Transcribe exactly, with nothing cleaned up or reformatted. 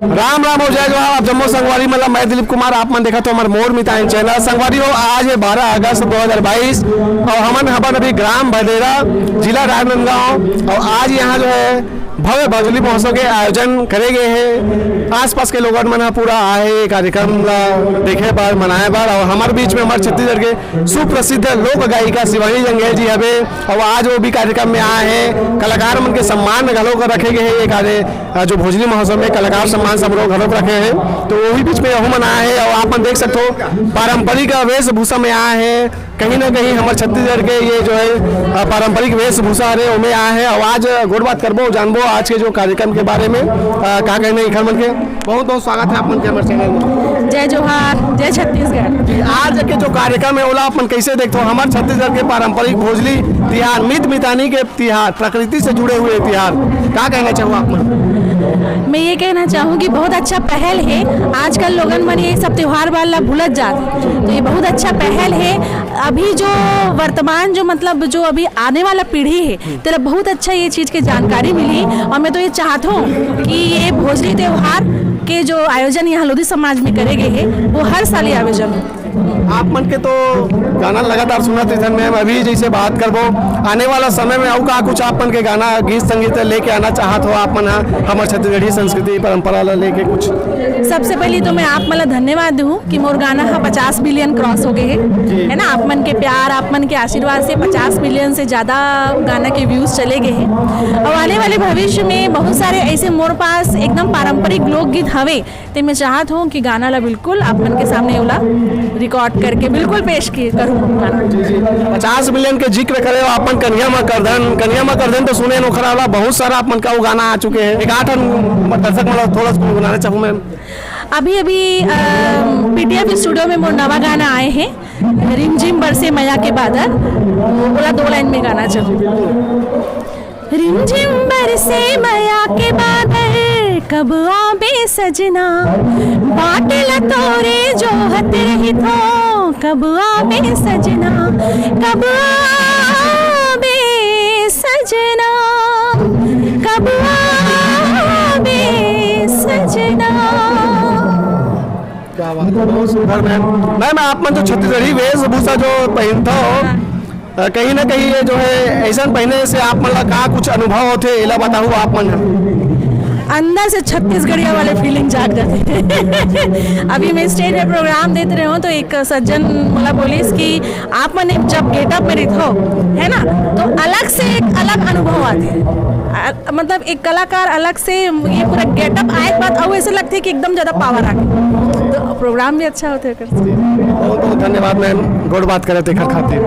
राम राम अउ जय जोहार, आप जम्मो संगवारी मन ला। मैं दिलीप कुमार, आप मन देखत हो हमर मोर मितान चैनल। संगवारी हो, आज है बारह अगस्त दो हज़ार बाईस अउ हमन हवन अभी ग्राम भदेरा, जिला राजनांदगांव। अउ आज यहाँ जो है भव्य भोजली महोत्सव के आयोजन करे गए हे। आसपास के लोगन मन ह पूरा आए हे कार्यक्रम ला देखे बर, मनाए बर। अउ हमर बीच में हमर छत्तीसगढ़ के सुप्रसिद्ध लोक गायिका शिवानी जंगेल जी हवे, अउ आज वो भी कार्यक्रम में आए हे। कलाकार मन के सम्मान घलो कर रखे गए हे। ये कार्य अ, जो भोजली महोत्सव में कलाकार सम्मान समारोह घलो रखे हे, तो वही बीच में यहू मन आए हे। अउ आप मन देख सकते हो, पारंपरिक वेशभूषा में आए हे। कहीं ना कहीं हमर छत्तीसगढ़ के ये जो है, अ, पारंपरिक वेशभूषा हरे, ओमे आए हे। अउ आज गोठ बात करबो, जानबो आज के जो कार्यक्रम के बारे में, अ, का कहना हे इखर मन के। बहुत बहुत स्वागत है आप मन के हमर चैनल में। जय जोहार, जय छत्तीसगढ़। जी, आज के जो कार्यक्रम है, ओला आप मन कैसे देखते हो? हमर छत्तीसगढ़ के पारंपरिक भोजली तिहार, मित मितानी के तिहार, प्रकृति से जुड़े हुए तिहार, का कहना चाहू आप मन? मैं ये कहना चाहूँ कि बहुत अच्छा पहल है। आजकल लोगन मन ये सब त्योहार वाला भूलत जात, तो ये बहुत अच्छा पहल है। अभी जो वर्तमान, जो मतलब जो अभी आने वाला पीढ़ी है, तेला बहुत अच्छा ये चीज के जानकारी मिली। और मैं तो ये चाहत हूँ कि ये भोजली त्योहार के जो आयोजन यहाँ लोधी समाज में करे गए है, वो हर साल ये आयोजन हो। आप मन के तो गाना लगातार सुनत रहिथन मैम, अभी जैसे बात करबो, आने वाला समय में अउ का कुछ आप मन के गाना, गीत संगीत लेके आना चाहत हो आप मन ह, हमर छत्तीसगढ़ी संस्कृति परंपरा ला लेके कुछ? सबसे पहले तो मैं आप मन ला धन्यवाद दूँ कि मोर गाना ह पचास बिलियन क्रॉस हो गए है, है ना? आप मन के प्यार, आप मन के आशीर्वाद से पचास बिलियन से ज्यादा गाना के व्यूज चले गए हैं। और आने वाले भविष्य में बहुत सारे ऐसे मोर पास एकदम पारंपरिक लोकगीत हवे, ते मैं चाहत हूँ कि गाना ला बिल्कुल आप मन के सामने ओला रिकॉर्ड करके बिल्कुल पेश किए करूँ गाना। पचास बिलियन के जिक्र करे हो आप मन, कनिहा मा करधन, कनिहा मा करधन तो सुने, ओखर अलावा बहुत सारा आप मन का वो गाना आ चुके हैं। एक आठ ठन दर्शक मन ला थोड़ा सा गुनगुनाना चाहूँ मैम। अभी अभी पीटीएफ स्टूडियो में मोर नवा गाना आए हैं, रिमझिम बरसे मया के बादर, ओला दो लाइन में गाना चाहूँ। रिमझिम बरसे मया के बादर, कब आबे सजना, बाट ला तोरे जोहत रहिथों, कब आबे सजना, कब आबे सजना, कब आबे सजना। क्या बात है, बहुत सुंदर मैम। मैम, आप मन जो छत्तीसगढ़ी वेशभूषा जो पहनता हो, अ, कहीं ना कहीं ये जो है ऐसा पहने से आप मन ला का कुछ अनुभव होथे, एला बताहू आप मन ह। अंदर से छत्तीसगढ़िया वाले फीलिंग जाग जाथे। अभी मैं स्टेज पे प्रोग्राम देत रहे हूँ, तो एक सज्जन मोला बोलिस कि आप मन जब गेटअप में रहिथो, है ना, तो अलग से एक अलग अनुभव आथे। अ, मतलब एक कलाकार अलग से ये पूरा गेटअप आए के बाद अउ ऐसे लगथे कि एकदम ज्यादा पावर आ गया, तो प्रोग्राम भी अच्छा होथे ओकर से। बहुत बहुत धन्यवाद मैम, गोठ बात करे तेखर खातिर।